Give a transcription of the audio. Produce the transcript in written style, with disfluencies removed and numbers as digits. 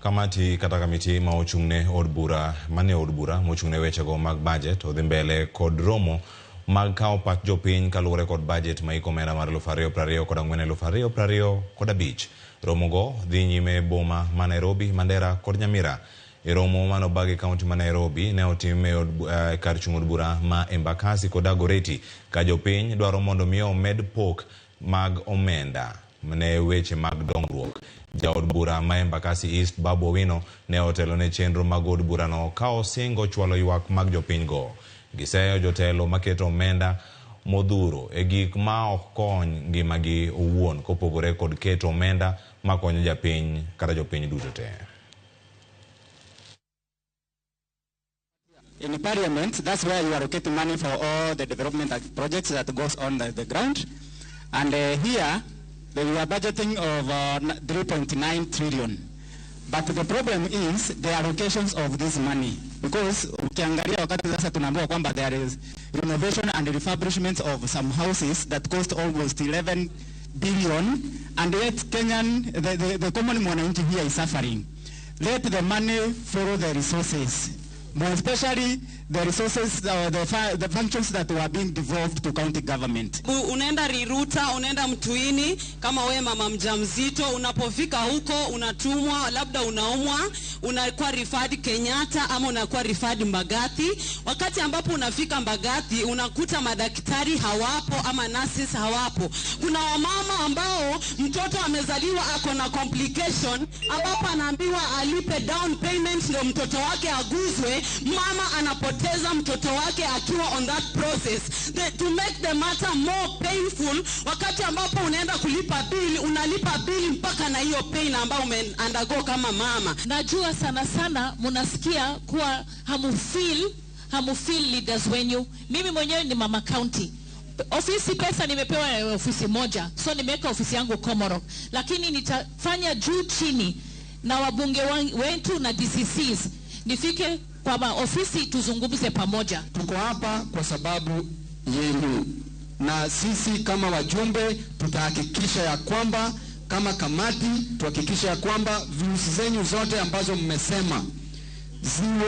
Kamati kata kamiti ma ochung'ne od bura mane od bura mochung'ne wechego mag budget odhi mbele kod romo mag kawo pach jopiny kaluwore kod budget ma hik omenda mar 2024 2025. Romogo dhi nyime e boma ma Nairobi, Mandera kod Nyamira. E romo manobag e kaunti ma Nairobi ne otim e od, kar chung' od bura ma Embakasi kod Dagoretti ka jopiny dwaro mondo mi omed pok mag omenda ne weche mag dongruok. Jaod bura ma Embakasi East Babu Owino ne otelo ne chenro mag od burano ka osingo chwalo ywak mag jopiny go. Giseyo jotelo maketo omenda modhuro e gik ma ok kony ngimagi owuon kopogore kod keto omenda makonyo japiny kata jopiny duto te. In parliament, that's where you allocate money for all the development projects that goes on the ground. And here, they were budgeting of 3.9 trillion. But the problem is the allocations of this money. Because ukiangalia wakati sasa tunaambiwa kwamba there is renovation and refurbishment of some houses that cost almost 11 billion, and yet Kenyan, the common mwananchi here is suffering. Let the money follow the resources, more especially the resources, the functions that were being devolved to county government. Unaenda Riruta, unaenda Mtuini, kama we mama mjamzito, unapofika huko unatumwa, labda unaumwa, unakuwa referred Kenyatta ama unakuwa referred Mbagathi. Wakati ambapo unafika Mbagathi unakuta madaktari hawapo ama nurses hawapo. Kuna wamama ambao mtoto amezaliwa ako na complication, ambapo anaambiwa alipe down payment ndio mtoto wake aguzwe. Mama anapoteza mtoto wake akiwa on that process. To make the matter more painful, wakati ambapo unaenda kulipa bill, unalipa bill mpaka na hiyo pain ambayo ume undergo kama mama. Najua sana sana munasikia kuwa hamufeel leaders wenyu. Mimi mwenyewe ni mama county. Ofisi pesa nimepewa ya ofisi moja, so nimeweka ofisi yangu Komarock, lakini nitafanya juu chini na wabunge wetu na DCCs nifike kwa maofisi tuzungumze pamoja. Tuko hapa kwa sababu yenu, na sisi kama wajumbe tutahakikisha ya kwamba, kama kamati tuhakikisha ya kwamba views zenyu zote ambazo mmesema ziwe